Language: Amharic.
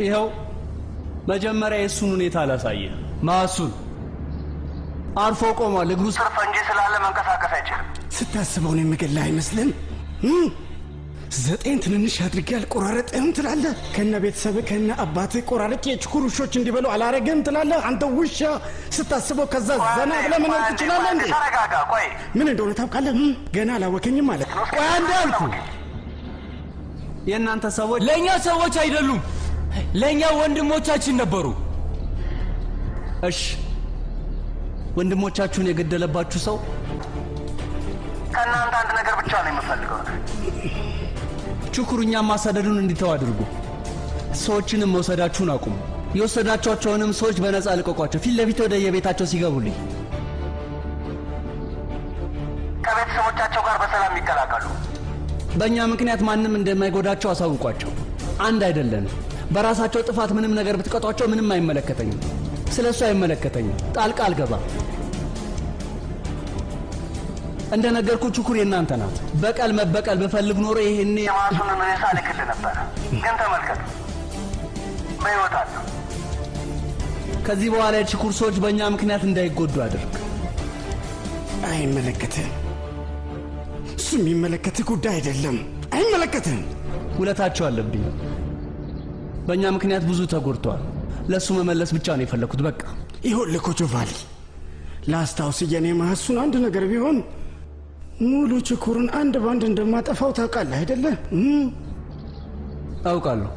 ይኸው መጀመሪያ የእሱን ሁኔታ አላሳየ። ማሱን አርፎ ቆሟል። እግሩ ስር ፈንጂ ስላለ መንቀሳቀስ አይችልም። ስታስበው ነው የምገልህ አይመስልም? 9 ትንንሽ አድርጌ አልቆራረጥህም ትላለህ። ከነ ቤተሰብህ ከነ አባትህ ቆራርጬ የችኩር ውሾች እንዲበሉ አላረግህም ትላለህ። አንተ ውሻ! ስታስበው ከዛ ዘና ብለህ መኖር ትችላለህ እንዴ? ተረጋጋ። ቆይ ምን እንደሆነ ታውቃለህ? ገና አላወከኝም ማለት ነው። ቆይ አንዴ አልኩህ። የእናንተ ሰዎች ለእኛ ሰዎች አይደሉም፣ ለእኛ ወንድሞቻችን ነበሩ። እሺ ወንድሞቻችሁን የገደለባችሁ ሰው ከእናንተ አንድ ነገር ብቻ ነው የምፈልገው። ችኩሩኛ ማሳደዱን እንዲተው አድርጉ። ሰዎችንም መውሰዳችሁን አቁሙ። የወሰዳችኋቸውንም ሰዎች በነፃ ልቀቋቸው። ፊት ለፊት ወደ የቤታቸው ሲገቡልኝ ከቤተሰቦቻቸው ጋር በሰላም ይቀላቀሉ። በእኛ ምክንያት ማንም እንደማይጎዳቸው አሳውቋቸው። አንድ አይደለንም። በራሳቸው ጥፋት ምንም ነገር ብትቀጧቸው ምንም አይመለከተኝም። ስለሱ አይመለከተኝም። ጣልቃ አልገባም። እንደነገርኩ ችኩር የእናንተ ናት። በቀል መበቀል ብፈልግ ኖሮ ይሄኔ የማሱን ሬሳ ልክልህ ነበር፣ ግን ተመልከት፣ በሕይወት አለ። ከዚህ በኋላ የችኩር ሰዎች በእኛ ምክንያት እንዳይጎዱ አድርግ። አይመለከትህም። እሱ የሚመለከትህ ጉዳይ አይደለም። አይመለከትህም። ውለታቸው አለብኝ። በእኛ ምክንያት ብዙ ተጎድተዋል። ለሱ መመለስ ብቻ ነው የፈለኩት። በቃ ይኸውልህ ኮቾቫሊ፣ ላስታውስ፣ የኔ ማሱን አንድ ነገር ቢሆን ሙሉ ችኩርን አንድ ባንድ እንደማጠፋው ታውቃለህ አይደለ? አውቃለሁ።